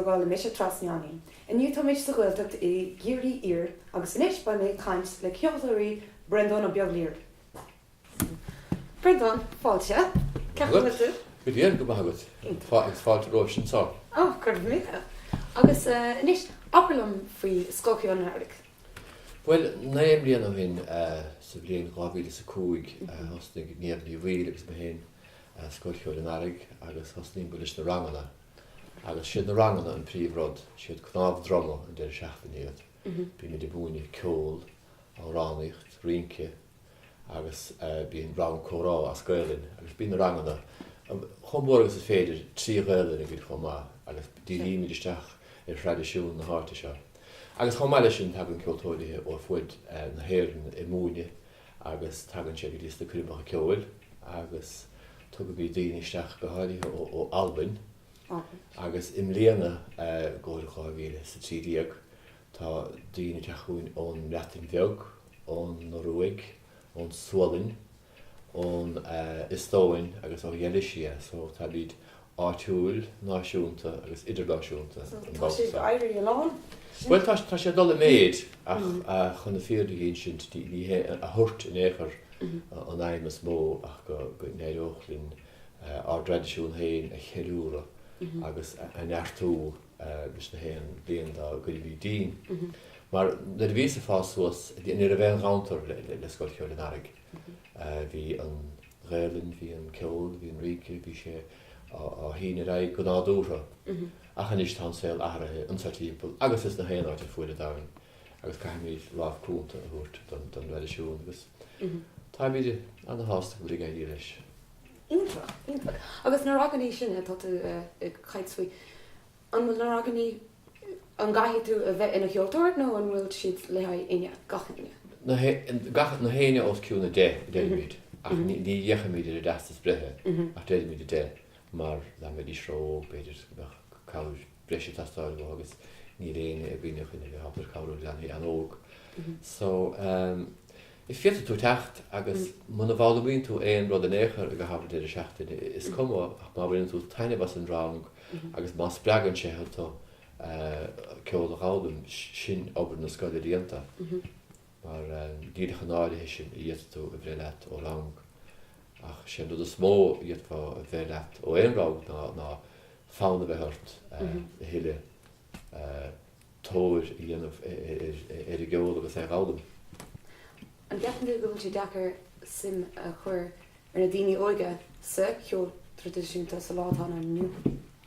tógáil le mise Treasa Ní Ainnín. Inniu táimid sa Ghaeltacht i gCiarraí Thiar agus anois beidh mé ag caint le ceoltóirí Breandán Ó Beaglaoich. Breandán, fáilte. Cén chaoi a bhfuil tú? Go diail, go maith agat. Agus fáilte romhaibh anso. Ó, go raibh míle. Agus anois, abair liom faoi Scoil Cheoil an Earraigh. Bhuel, 9 mbliana ó shin, sa bhliain 2005, thosnaigh Niamh Ní Bhaoill agus mé féin Scoil Cheoil an Earraigh agus thosnaíomar leis na ranganna agus siad na ranganna an príomh rud, siad cnámh droma an deireadh seachtaine iad. Bímid ag múineadh ceol, amhránaíocht, rince agus bíonn rang comhrá as Gaelainn agus bíonn na ranganna chomh mór agus is féidir 3 Ghaelainn againn chomh maith agus dírímid isteach ar thraidisiún na háite seo. Agus chomh maith leis sin tagann ceoltóirithe ó fuaid na hÉireann ag múineadh agus tagann siad go dtí sna coirmeacha ceoil agus tugaimid daoine isteach go háirithe ó Albain agus i mbliana i gcomhair 2013 tá daoine ag teacht chugainn ón mBreatain Bheag, ón Ioruaidh, ón Sualainn, ón Eastóin agus ó Ghailisia so táimid áitiúil, náisiúnta agus idirnáisiúnta an babhta seo. Tá sé ag éirí a lán. Bhuel, tá sé ag dul i méid ach chun na fírinne a insint ní hé a thoirt in aon chor an aidhm is mó ach go n-éireodh linn ár dtraidisiún féin a cheiliúradh agus a neartú leis na haon bhliain dá gcuirimid dínn. Mar nuair a bhíos ag fás suas, ní raibh aon ghanntar le Scoil Cheoil an Earraigh. Bhí an Ghaelainn, bhí an ceol, bhí an rince, bhí sé á shíneadh ar aghaidh go nádúrtha. Ach anois tá an saol athraithe anso timpeall agus ins na haon áit ar fuaid an domhain agus caithfimid lámh cúnta a thabhairt don dtraidisiún agus táimid ana-shásta go bhfuil ag éirí leis. Iontach, iontach. Agus na rangannaí sin atá tú ag caint faoi, An bhfuil na rangannaí, an gcaithfidh tú a bheith ina cheoltóir nó an bhfuil siad le haghaidh éinne, gach éinne? Na gach, na héinne os cionn 10 a deirimid ach ní fhéachaimid ar an dteastas breithe ach deirimid 10 mar dá mbeidís ró-óg b'fhéidir go mbeadh cabhair breise ag teastáil uathu agus níl éinne againne chun a bheith ábalta cabhrú le leanaí an-óg. So féadfaidh tú teacht agus muna bhfoghlaimíonn tú aon rud in aon chor i gcaitheamh an deireadh seachtaine is cuma ach má bhaineann tú taitneamh as an rang agus má spreagann sé tú ceol a dh'fhoghlaim, sin obair na scoile déanta. Mar níl ach an áirithe sin a d'fhéadfadh tú a bhreith leat ó rang. Ach sé an rud is mó a d'fhéadfá a bhreith leat ó aon rang ná fonn a bheith ort a thuilleadh tóir a dhéanamh ar an gceol agus é a dh'fhoghlaim. An gceapann tú go bhfuil sé deacair suim a chur ar na daoine óga sa cheol traidisiúnta sa lá atá ann inniu?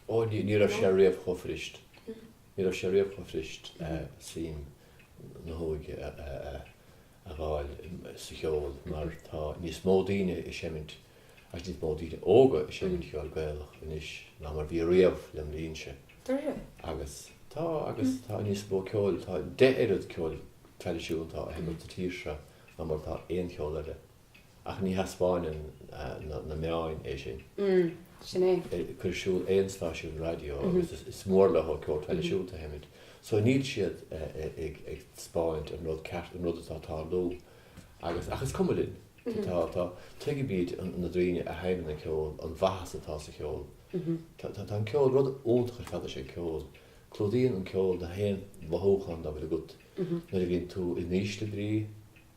Ó, ní raibh sé riamh chomh fuirist. Ní raibh sé riamh chomh fuirist suim na hóige a fháil sa cheol mar tá níos mó daoine ag seimint agus níos mó daoine óga ag seimint ceol Gaelach anois ná mar bhí riamh lem linnse. Agus tá, agus tá níos mó ceoil, tá 10 oiread ceoil traidisiúnta á sheimint sa tír seo ná mar atá aon cheol eile. Ach ní thaispeáineann na meáin é sin. Sin é. Cuir ar siúl aon stáisiún raidió agus is mór leo ceol traidisiúnta a sheimint. So níl siad ag taispeáint an rud ceart, an rud atá ag tarlú. Agus, ach is cuma linn. Tá, tá, tuigimid na daoine a sheinneann an ceol, an mhaitheas atá sa cheol. Tá, tá an ceol, rud iontach ar fad is ea an ceol. Clúdaíonn an ceol na haon mhothúchán dá bhfuil agat. Nuair a bhíonn tú in ísle brí,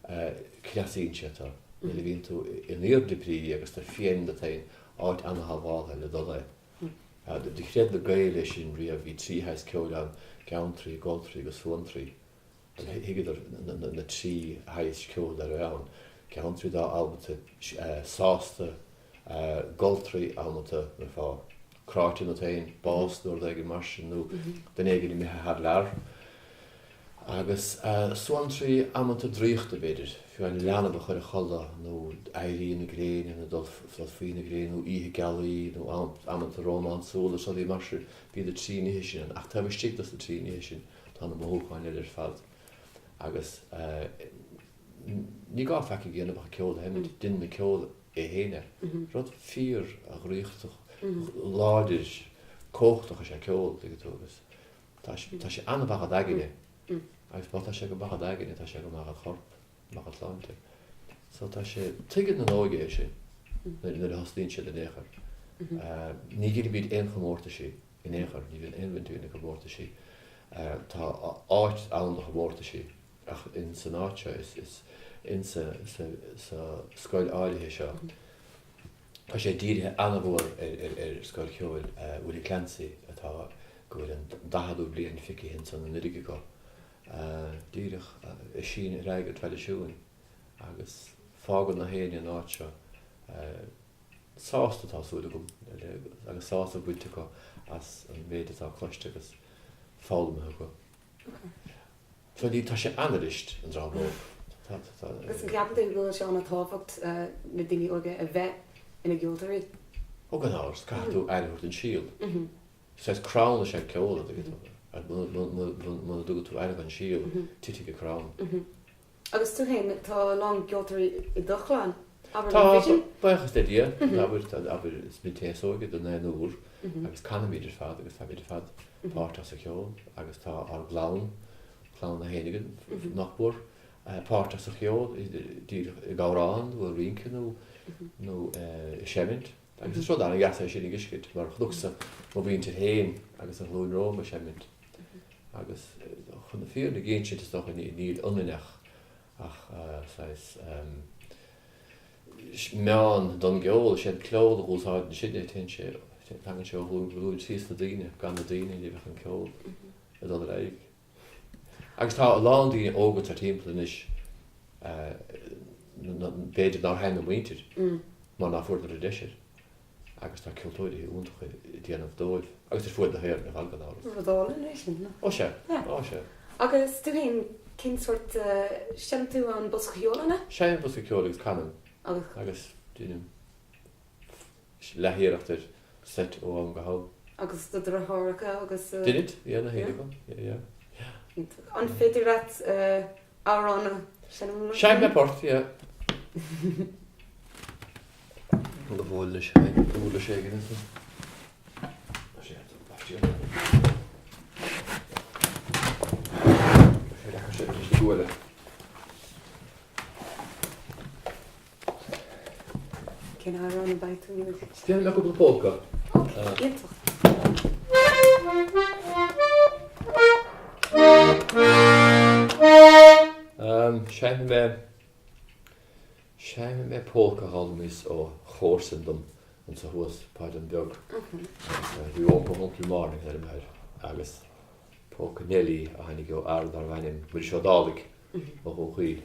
cneasaíonn sé tú. Nuair a bhíonn tú in airde brí agus tú fiáin duit féin, áit ana-shábháltha le dul é. Do chreid na Gaeil é sin riamh, bhí 3 shaghas ceoil ann, geantraí, goltraí agus suantraí. Thuigeadar na 3 shaghas ceoil a raibh ann. Geantraí dá ábalta sásta, goltraí amanta bheifeá cráite ionat féin, bás nó rud éigin mar sin nó duine éigin imithe thar lear. Agus suantraí amanta draíochta, b'fhéidir, fiú amháin leanbh a chur a chodladh nó éirí na gréine nó dul faoi na gréine nó oíche gealaí nó amanta rómánsúla is rudaí mar sin, bhí na 3 nithe sin ann. Ach taobh istigh dos na 3 nithe sin tá na mothúcháin eile ar fad. Agus ní gá faic a dhéanamh ach ceol a sheimint, déanann an ceol é féin é. Rud fíor-dhraíochtach, láidir, cumhachtach is ea ceol, tuigeann tú, agus Tá sé an-mhaith do d'aigne agus má tá sé go maith do d'aigne tá sé go maith do chorp, maith do shláinte. So tá sé, tuigeann an óige é sin nuair a thosnaíonn siad in aon chor. Ní dheinimid aon chomórtaisí In aon chor, ní bhíonn aon bhaint againn le comórtaisí. Tá áit ann do chomórtaisí ach in san áit seo, is in sa scoil áirithe seo, tá sé dírithe an-mhór ar Scoil Cheoil Willie Clancy atá, go bhfuil an daicheadú bliain feicthe ansan i nDoire acu, díreach ag síneadh ar aghaidh an traidisiúin agus fágann gach éinne an áit seo sásta, tá súil agam, agus sásamh bainte acu as an méid atá cloiste agus foghlamtha acu. So ní, tá sé an-fhuirist, an dream óg. Tá, tá, tá. Agus an gceapann tú go bhfuil sé an-tábhacht na daoine óga a bheith ina gceoltóirí? Ó gan amhras, caithfidh tú aire a thabhairt don síol. Saghas crann is ea ceol, an dtuigeann tú? Muna dtugann tú aire don síol, titfidh an crann. Agus tú féin, tá a lán ceoltóirí i do chlann, abair an sin? Tá, buíochas le Dia, abair, abair, is muid an t-aos óg den naonúr agus canaimid ar fad agus táimid ar fad páirteach sa cheol agus tá ár gclann, clann gach éinne againn, nach mór, páirteach sa cheol, díreach ag amhrán nó ag rince nó nó ag seimint. Agus is rud an-dheas é sin a fheiscint mar chonacsa mo mhuintir féin agus an ghlúin romham ag seimint. Agus chun na fírinne a insint is dócha níl ionainn ach ach saghas meán don gceol, is é an ceol a úsáideann sinne, téann sé, tagann sé ó ghlúin go glúin síos na daoine, gan na daoine ní bheadh an ceol ag dul ar aghaidh. Agus tá a lán daoine óga thart timpeall anois, b'fhéidir nár sheinn a muintir mar ná fuaireadar an deis air. Agus tá ceoltóirí iontacha ag déanamh dóibh, agus ar fuaid na hÉireann ar fad gan amhras. Rud álainn é sin, nach? Ó sea, ó sea. Agus tú féin, cén sórt, seinneann tú an bosca ceoil, an ea? Seinnim bosca ceoil agus canaim. Agus? Agus déanaim leathiarracht ar seit ó am go ham. Agus do dheartháireacha agus. Deinid, yeah, gach éinne acu, yeah, yeah. Iontach. An féidir leat amhrán a sheinm? Seinnfidh mé port, yeah. Go bhfuil leis é, go bhfuil leis éigin ansin. Tá sé baisteach. Tá sé deacair sé leis na buaile. Cén amhrán a bheidh tú ag. Déanfaidh mé cúpla polca. Ok, iontach. Seinnfidh mé, seinnfidh mé polca a d'fhoghlaimíos ó chomharsan dom anso thuas, Paidí Beag. Agus bhí uncail, Uncail Máirtín ar m'athair agus polca Neilí a tháinig ó fhear darbh ainm Muiris Ó Dálaigh ó Dhún Chaoin.